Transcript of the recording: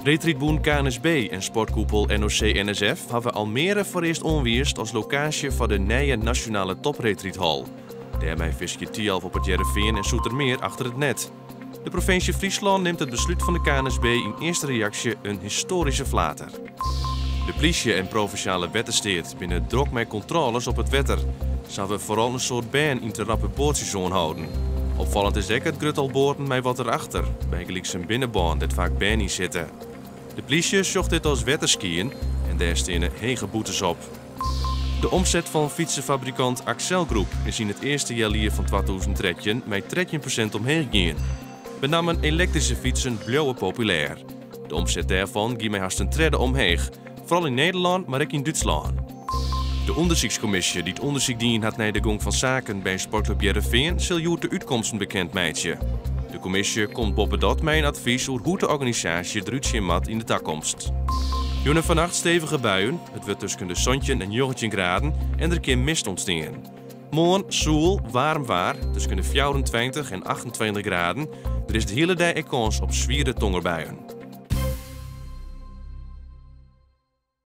Reedrydbûn KNSB en sportkoepel NOC-NSF hawwe Almere foarearst oanwiisd as lokaasje foar de nije nasjonale topreedrydhal. Dêrmei fiskje Thialf op It Hearrenfean en Zoetermeer achter it net. De provinsje Fryslân nimt it beslút fan de KNSB yn earste reaksje in histoaryske flater. De plysje en provinsjale wettersteat binne drok mei kontrôles op it wetter. Se hawwe foaral in soad bern yn te rappe boatsjes oanholden. Opfallend is ek it grut tal boaten mei wat derachter, bygelyks in binnenbân dêr't faak bern yn sitte. De plysje sjocht dit as wetterskyen en dêr steane hege boetes op. De omset fan fytsefabrikant Accell Group is yn it earste healjier fan 2013 mei 13% omheech gien. Benammen elektryske fytsen bliuwe populêr. De omset dêrfan gie mei hast in tredde omheech, foaral yn Nederlân, mar ek yn Dútslân. De ûndersykskommisje dy't ûndersyk dien hat nei de gong fan saken by Sportklup Hearrenfean sil hjoed de útkomsten bekend meitsje. De kommisje komt boppedat mei in advys oer hoe't de organisaasje derút sjen moat yn de takomst. Jûn en fannacht stevige buien, it wurdt tusken de 17 en 19 graden en der kin mist ûntstean. Moarn soel, waarm waar, tusken de 24 en 28 graden. Der is de hiele dei ek kâns op swiere tongerbuien.